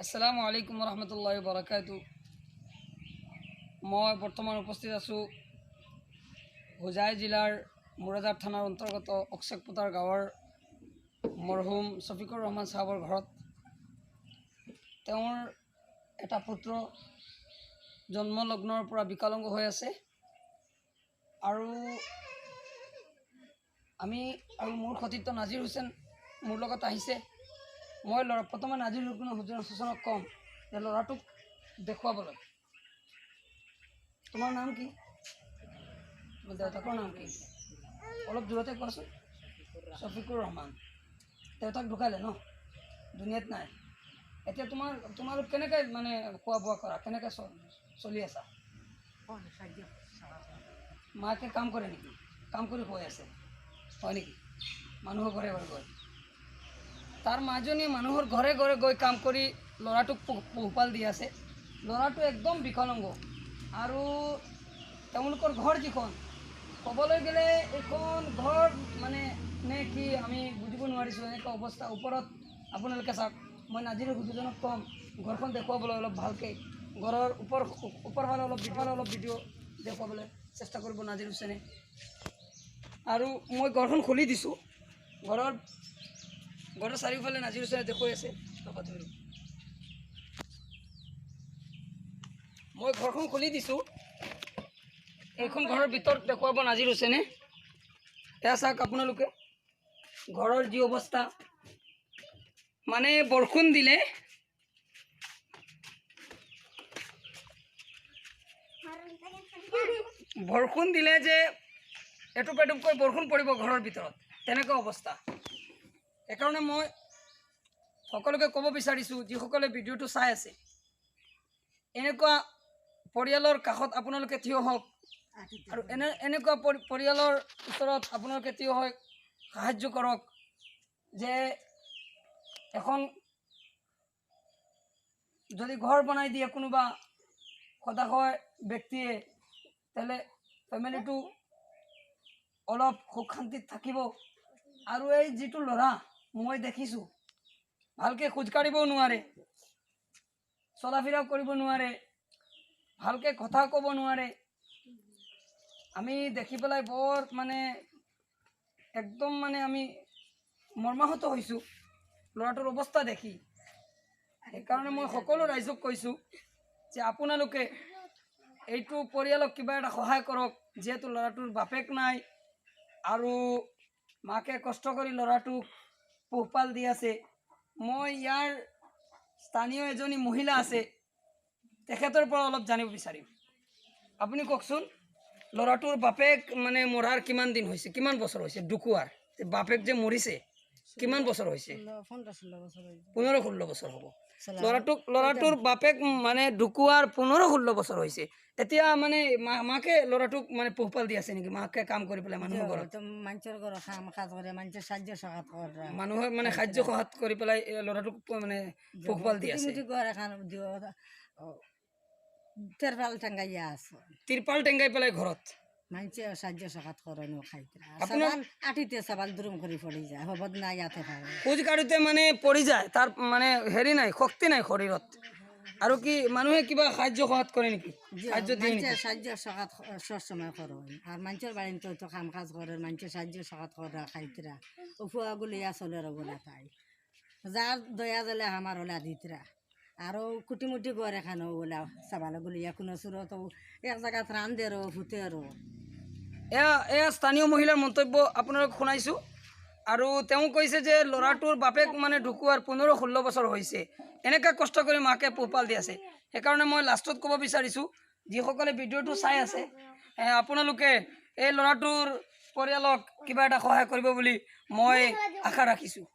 আসসালামু আলাইকুম ৰহমতুল্লাহি বৰকাতু। মই বৰ্তমান উপস্থিত আছোঁ হোজাই জিলাৰ মোৰাঝাৰ থানাৰ অন্তৰ্গত অকচেকপথাৰ গাঁৱৰ মৰহুম শফিকুৰ ৰহমান চাহাবৰ ঘৰত। তেওঁৰ এটা পুত্ৰ জন্মলগ্নৰ পৰা বিকলাংগ হৈ আছে আৰু আমি আৰু মোৰ সতীৰ্থ নাজিৰ হুছেইন মোৰ লগত আহিছে। মই ল'ৰা প্ৰথমে নাজিৰ হুছেইনক ক'ম যে ল'ৰাটোক দেখুৱাবলৈ। তোমাৰ নাম কি? তোমাৰ দেউতাকৰ নাম কি? অলপ জোৰতে কোৱাচোন। শফিকুৰ ৰহমান। দেউতাক ঢুকালে ন? দুনিয়াত নাই। এতিয়া তোমালোক কেনেকৈ মানে খোৱা বোৱা কৰা, কেনেকৈ চলি আছা? মাকে কাম কৰে নেকি? কাম কৰি খুৱাই আছে হয় নেকি? মানুহৰ ঘৰে ঘৰে গৈ, তাৰ মাজনীয়ে মানুহৰ ঘৰে ঘৰে গৈ কাম কৰি ল'ৰাটোক পোহপাল দি আছে। ল'ৰাটো একদম বিকলাংগ। আৰু তেওঁলোকৰ ঘৰ যিখন, ক'বলৈ গ'লে এইখন ঘৰ মানে নে কি আমি বুজিব নোৱাৰিছোঁ, এনেকুৱা অৱস্থা। ওপৰত আপোনালোকে চাওক, মই নাজিৰ দুজনক ক'ম ঘৰখন দেখুৱাবলৈ অলপ ভালকৈ। ঘৰৰ ওপৰফালে অলপ ভিডিঅ' দেখুৱাবলৈ চেষ্টা কৰিব নাজিৰ হুছেইনে। আৰু মই ঘৰখন খুলি দিছোঁ। ঘৰৰ চাৰিওফালে নাজিৰ হুছেইনে দেখুৱাই আছে। ৰ'বা তুমি। মই ঘৰখন খুলি দিছোঁ। এইখন ঘৰৰ ভিতৰত দেখুৱাব নাজিৰ হুছেইনে। এয়া চাওক আপোনালোকে ঘৰৰ যি অৱস্থা, মানে বৰষুণ দিলে যে এটোপ এটোপকৈ বৰষুণ পৰিব ঘৰৰ ভিতৰত, তেনেকুৱা অৱস্থা। সেইকাৰণে মই সকলোকে ক'ব বিচাৰিছোঁ, যিসকলে ভিডিঅ'টো চাই আছে, এনেকুৱা পৰিয়ালৰ কাষত আপোনালোকে থিয় হওক আৰু এনেকুৱা পৰিয়ালৰ ওচৰত আপোনালোকে থিয় হৈ সাহাৰ্য কৰক যে এখন যদি ঘৰ বনাই দিয়ে কোনোবা সদাশয় ব্যক্তিয়ে, তেতিয়াহ'লে ফেমিলিটো অলপ সুখ শান্তিত থাকিব। আৰু এই যিটো ল'ৰা মই দেখিছোঁ, ভালকৈ খোজকাঢ়িবও নোৱাৰে, চলা ফিৰাও কৰিব নোৱাৰে, ভালকৈ কথা ক'ব নোৱাৰে। আমি দেখি পেলাই বৰ মানে একদম মানে আমি মৰ্মাহত হৈছোঁ ল'ৰাটোৰ অৱস্থা দেখি। সেইকাৰণে মই সকলো ৰাইজক কৈছোঁ যে আপোনালোকে এইটো পৰিয়ালক কিবা এটা সহায় কৰক, যিহেতু ল'ৰাটোৰ বাপেক নাই আৰু মাকে কষ্ট কৰি ল'ৰাটোক পোহপাল দি আছে। মই ইয়াৰ স্থানীয় এজনী মহিলা আছে, তেখেতৰ পৰা অলপ জানিব বিচাৰিম। আপুনি কওকচোন, ল'ৰাটোৰ বাপেক মানে মৰাৰ কিমান দিন হৈছে, কিমান বছৰ হৈছে ঢুকোৱাৰ? বাপেক যে মৰিছে কিমান বছৰ হৈছে? 15-16 বছৰ হ'ব। ল'ৰাটোৰ বাপেক মানে ঢুকোৱাৰ 15-16 বছৰ হৈছে। এতিয়া মানে মাকে ল'ৰাটোক মানে পোহপাল দি আছে নেকি? মাকে কাম কৰি পেলাই মানুহৰ ঘৰত, মানুহৰ মানে সাহায্য সহায় কৰি পেলাই ল'ৰাটোক মানে পোহপাল দি আছে। তিৰপাল টেংগাই পেলাই ঘৰত খোজ কাঢ়োতে মানে পৰি যায়, তাৰ মানে হেৰি নাই, শক্তি নাই শৰীৰত। আৰু কি মানুহে কিবা সাহায্য সহায় কৰে নেকি? সাহায্য দিয়ে নেকি? সাহায্য সহায় সবসময় করে। আর মানুষের বাড়িতে তো কাম কাজ করে, মানুষের সাহায্য সহায় করে খাইতরা উফুয়া গুলিয়া চলে রগুলা তাই যার দয়া জ্বলে আমার ওলা দিতরা। আরও কুটি মুটি করে এখানে ওলা চাবালে গুলিয়া কোনো সুরত এক জায়গাত রান্ধে রো ফুটে রো। এয়া স্থানীয় মহিলাৰ মন্তব্য আপোনালোক শুনাইছোঁ। আৰু তেওঁ কৈছে যে ল'ৰাটোৰ বাপেক মানে ঢুকোৱাৰ 15-16 বছৰ হৈছে, এনেকৈ কষ্ট কৰি মাকে পোহপাল দি আছে। সেইকাৰণে মই লাষ্টত ক'ব বিচাৰিছোঁ, যিসকলে ভিডিঅ'টো চাই আছে, আপোনালোকে এই ল'ৰাটোৰ পৰিয়ালক কিবা এটা সহায় কৰিব বুলি মই আশা ৰাখিছোঁ।